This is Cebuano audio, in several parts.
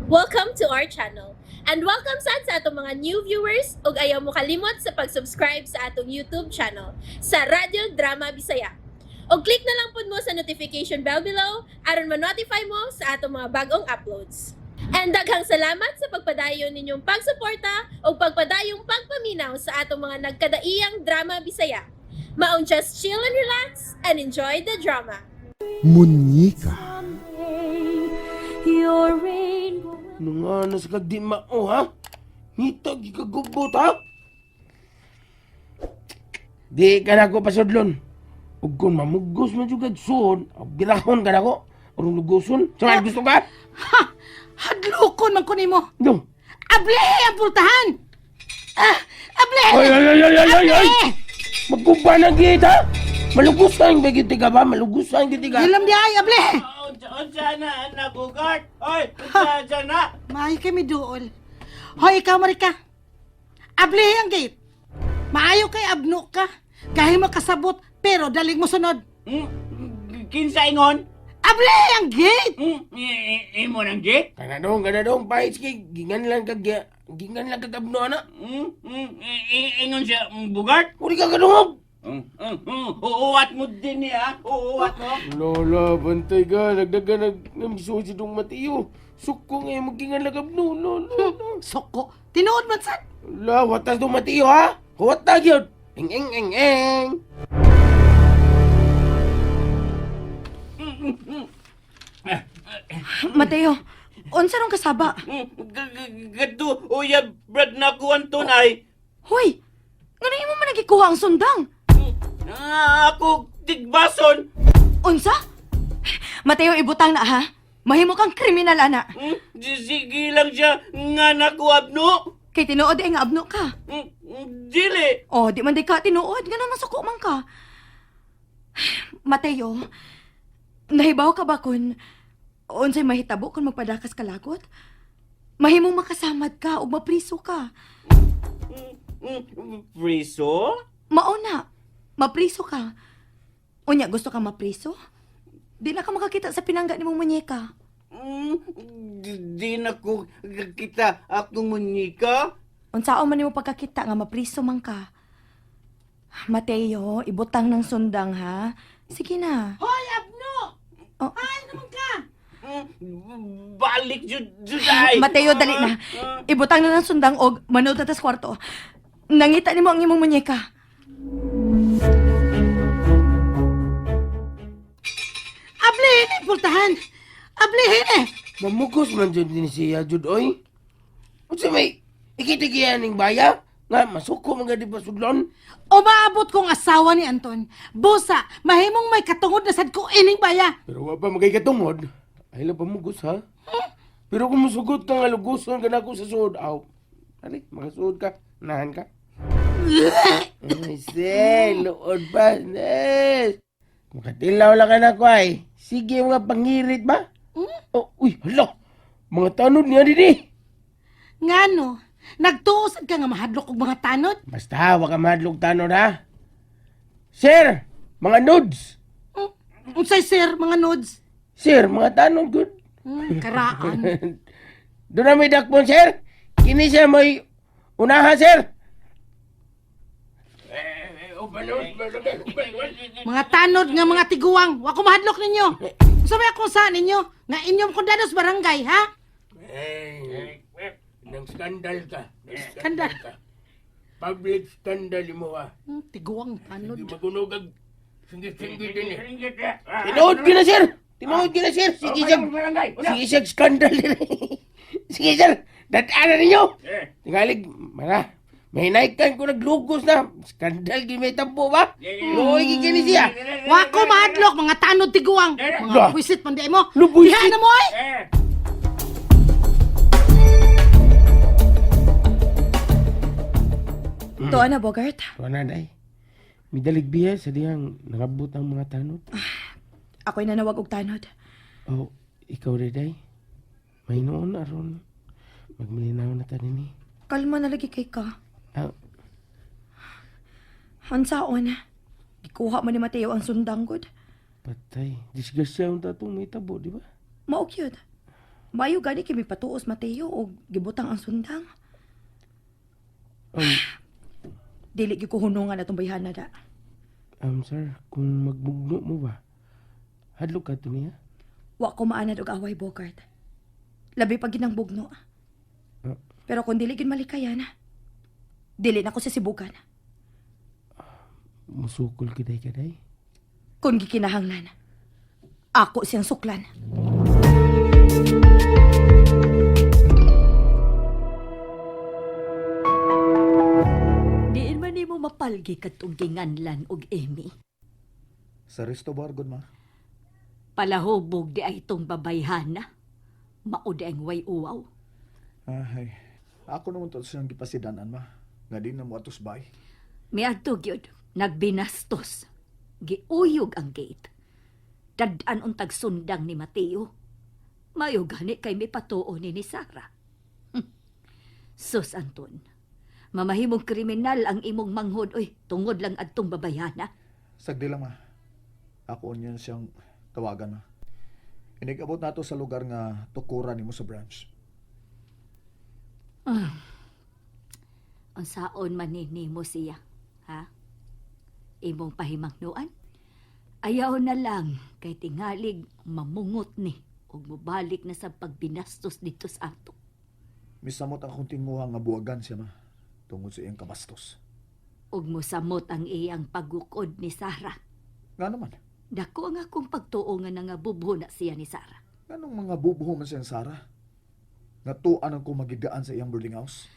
Welcome to our channel. And welcome sad sa atong mga new viewers ug ayaw mo kalimot sa pag-subscribe sa atong YouTube channel sa Radyo Drama Bisaya. Og click na lang pud mo sa notification bell below aron ma-notify mo sa atong mga bagong uploads. And daghang salamat sa pagpadayon ninyong pagsuporta ug pagpadayong pagpaminaw sa atong mga nagkadaiyang drama Bisaya. Maong just chill and relax and enjoy the drama. Munyika. Your rainbow. Nanganas kag di mao, ha? Ngita gikagubot, ha? Di ka na ko pasudlon. Ug kung mamugos man jud kag suod, birahon ka na ko. Aron lugoson. Sa gusto ka? Ha! Hadlokon man ko nimo. No. Able ang pultahan. Ah, able. Ay, ay, ay, ay, ay, ay, ay! Able! Magkuba na gid, ha? Malugusan ba gid ka ba? Malugusan gid ka. Ilam di ay able. Unsa na anak Bugart? Oy, unsa na? Maayo kay miduol. Hoy, ikaw Marika. Able ang gate. Maayo kay abno ka. Kahi makasabot pero dalig mo sunod. Hmm? Kinsa ingon? Able ang gate. Hmm? Imo nang gate? Kana dong, kana dong, pahit kay gingan lang kag gingan lang kag abno ana. Hmm? Ingon siya Bugart? Uri ka kadungog. Uuwat mo din niya. Uuwat mo. Lola, bantay ka. Nagdaga nag namisuod si Dong Mateo. Suko nga yung magkingan lagab no, no, no, no. Soko. Tinuod man sad. Lola, watas Dong Mateo, ha? Huwat yun. Eng, eng, eng, eng. Mateo, unsa rong kasaba? Gadto uyab brad na ko Anton ay. Hoy, ngano imo man nagikuha ang sundang? Ah, ako tigbason. Unsa? Mateo, ibutang na ha. Mahimo kang kriminal ana. Sige lang siya nga nako abno. Kay tinuod ay nga abno ka. Dili. Oh, di man di ka tinuod, ngano masuko man ka. Mateo, nahibaw ka ba kun unsay mahitabo kung magpadakas ka lagot? Mahimong makasamad ka ug mapriso ka. Priso? Mao na, mapriso ka. Unya, gusto ka mapriso? Di na ka makakita sa pinangga ni mong munyeka. Di na ko kita akong munyika. Unsaon man nimo pagkakita nga mapriso man ka. Mateo, ibutang ng sundang ha. Sige na. Hoy, abno. Oh. Ay naman ka. Balik jud jud ay. Mateo, dali na. Ibutang na ng sundang og manood na tas kwarto. Nangita nimo ang imong munyeka. Able eh pultahan. Able eh. Mamugos man jud ni siya, jud, oy. Unsa may ikitigiyan ning baya? Nga, masuko man gadi pasudlon. Umaabot kong asawa ni Anton. Busa, mahimong may katungod na sad ko ining baya. Pero wa pa magay katungod. Ay lang pamugos, ha? Pero kung musugot ka nga luguson ka na ako sa suod, aw. Ali, makasuod ka. Nahan ka. Ay, se, luod ba? Yes. Makatilaw lang ka na ko ay. Sige, mga pangirit ba? Oh, uy, hala. Mga tanod niya din eh. Ngano, nagtuo sad ka nga mahadlok og mga tanod. Basta, wag ka mahadlok tanod ha. Sir, mga nudes. Unsay sir, mga nodes? Sir, mga tanod good. Karaan. Doon na may dakpon, sir. Kini siya may unaha, sir. Mga tanod nga mga tiguang, wa ko mahadlok ninyo. Unsa may akong sa ninyo? Nga inyong kondados barangay, ha? Eh, nang skandal ka. Nang Skandal. ka. Public scandal mo ah. Tiguang tanod. Hindi magunog ang singgit-singgit din eh. Tinuod ka na, sir! Tinuod ka na, sir! Sige, sir! Sige, sir, scandal din eh. Sige, sir! Dadaanan ninyo! Tingalig, mara. May naikan ko naglugos na. Skandal, di may tampo ba? Luoy, gigini siya. Wa ko mahadlok mga tanod tiguang. Mga Lah. buwisit man di mo. Lo, buwisit. Diha na mo ay. Tuwa na, Bogart. Tuwa na, day. May daligbiya sa diyang nangabot ang mga tanod. Ako'y nanawag og tanod. Oh, ikaw rin, day. May noon, aron. Magmalinaw na ta nini. Kalma na lagi kay ka. Ah, Unsaon? Gikuha man ni Mateo ang sundang gud. patay. Disgrasya ang tatong may tabo, di ba? Mao gyud. Maayo gani kay mipatuos Mateo og gibutang ang sundang. Dili gyud ko hunungan atong bayhana da. Sir, kung magbugno mo ba, hadlok ka to niya? Wa ko maanad og away Bogart. Labi pa ginang bugno. Ah. Pero kung dili gyud malikayan, dili na ko sisibukan. Musukol kiday kaday. Kung gikinahanglan, ako siyang suklan. Diin man nimo mapalgi kadtong ginganlan og Amy. Sa resto bar, good ma. Palahubog di ay itong babayhana. Mao di ang way uwaw. Ay, ako naman to siyang gipasidanan, ma. Nga di na mo atos bay. Miadto gyud, nagbinastos. Giuyog ang gate. Dad-an untag sundang ni Mateo. Mayo gani kay mipatuo ni Sara. Sus Anton, mamahimong kriminal ang imong manghod oy tungod lang adtong babayhana. Sagdi lang, ma. Ako niyan siyang tawagan, ma. Inigabot nato sa lugar nga tukuran nimo sa branch. Unsaon man ni nimo siya, ha? Imong pahimangnuan? Ayaw na lang kay tingalig mamungot ni ug mobalik na sa pagbinastos dito sa ato. Misamot ang akong tinguha nga buwagan siya, ma. Tungod sa iyang kabastos. Ug mosamot ang iyang pagukod ni Sara. Nga naman, Dako ang akong pagtuo nga nangabubho na siya ni Sara. nganong mga bubuho man siyang Sara? Nga tuan ang kumagidaan sa iyang boarding house.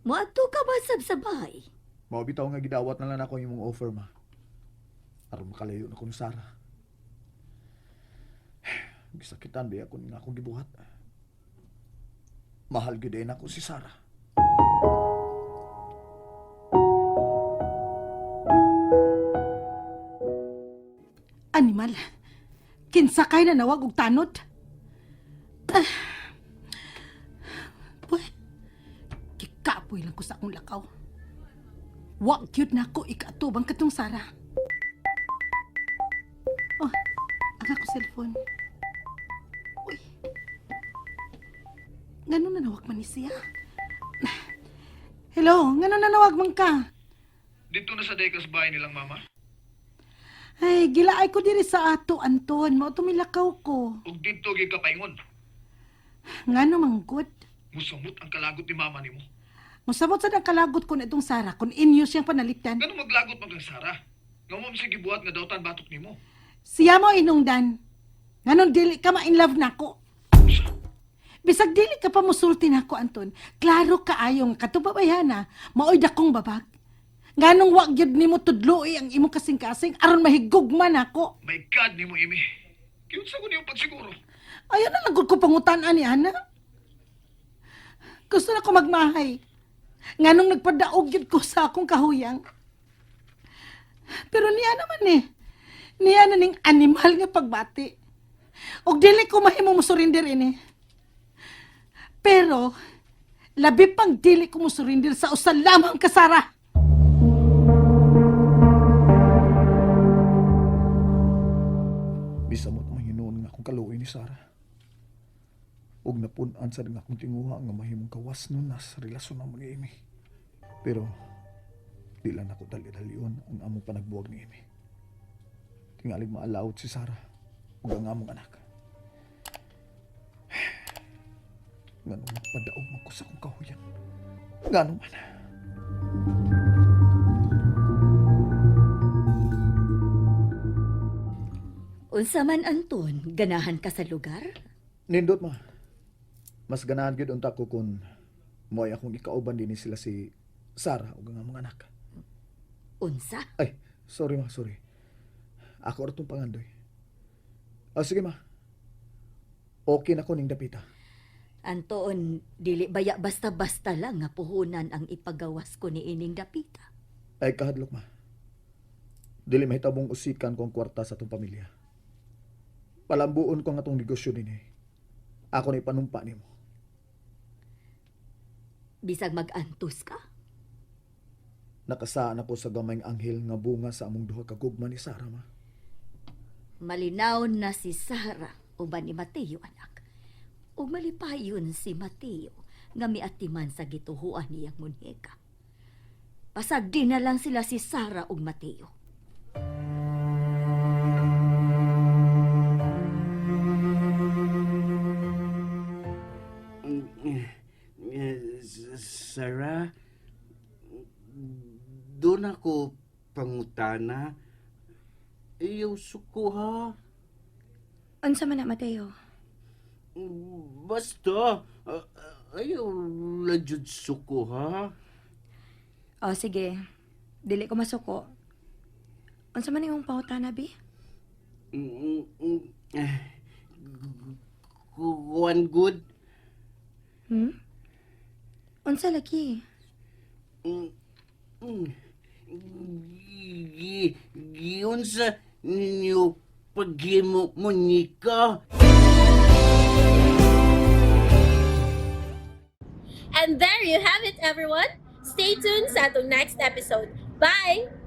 Moadto ka ba sab sa bahay? Mao bitaw nga gidawat na lang ako ang imong offer, ma. Aron makalayo na ko ni Sara. Gisakitan ba ako nga akong gibuhat. Mahal gyud ay nako si Sara. Animal. Kinsa kay na nawag og tanod? Ah. Puy. Gikapoy lang ko sa akong lakaw. Wa gyud na ako ikaatubang katong Sara. Oh, ang ako cellphone. Uy. Ngano nanawag man ni siya? Hello, ngano nanawag man ka? Dito na sa Dekas bahay nilang mama. Ay, gilaay ko diri sa ato, Anton. Mao tumilakaw ko. Ug didto gyud ka paingon. Ngano manggod? Musamot ang kalagot ni mama nimo. Musabot sa ang kalagot ko na itong Sara kung inyo siyang panalipdan. Ngano maglagot man kang Sara? Nga mo sige buhat nga dawtan batok nimo. Siya mo inungdan. Nganon dili ka ma-in love nako. Bisag dili ka pa musulti nako, Anton. Klaro kaayo nga katubabayhana, maoy dakong babag. Nganong wa gyud nimo tudloi ang imong kasing-kasing aron mahigugma nako. My God nimo imi. Kinsa ko nimo pagsiguro? Ayaw na lang gud ko pangutan-an ni ana. Gusto na ko magmahay. Nganong nagpadaog gyud ko sa akong kahuyang. Pero niya naman eh. Niya na ning animal nga pagbati. Og dili ko mahimo mo surrender ini. Pero labi pang dili ko mo surrender sa usa lamang ka Sara. Misamot man hinuon nga akong kaluoy ni Sara. Ug napun-an sad nga akong tinguha nga mahimong kawas nun nas relasyon ang mga imi. Pero di lang nako dali-dalion ang among panagbuwag ni Amy. Tingalig maalawot si Sara ug ang among anak. Nganong magpadaog man ko sa akong kahuyan. Ngano man. Unsa man Anton, ganahan ka sa lugar? Nindot ma. Mas ganahan gyud unta ko kun mo'y akong ikauban dinhi sila si Sara ug ang among anak. Unsa? Ay, sorry ma, sorry. Ako ra tong pangandoy. Ah, sige ma. Okay na ko ning dapita. Anton, dili baya basta-basta lang nga puhunan ang ipagawas ko ni ining dapita. Ay kahadlok ma. Dili mahitabong usikan ko ang kwarta sa atong pamilya. Palambuon ko ang atong negosyo dinhi. Ako na ipanumpa nimo. Bisag mag-antos ka. Nakasaan ako sa gamayng anghel nga bunga sa among duha ka gugma ni Sara ma. Malinaw na si Sara uban ni Mateo anak. Ug malipayon si Mateo nga miatiman sa gituhuan niyang munyeka. Pasag di na lang sila si Sara ug Mateo. Sarah, doon ako pangutana. Iyaw suko ha. Unsa man na, Mateo? Basta, ayaw la jud suko ha. O, sige. Dili ko masuko. Unsa man imong pangutana, bi? Kuan good. Hmm? Unsa lagi? Giunsa ninyo paghimo munyika. And there you have it, everyone. Stay tuned sa atong next episode. Bye!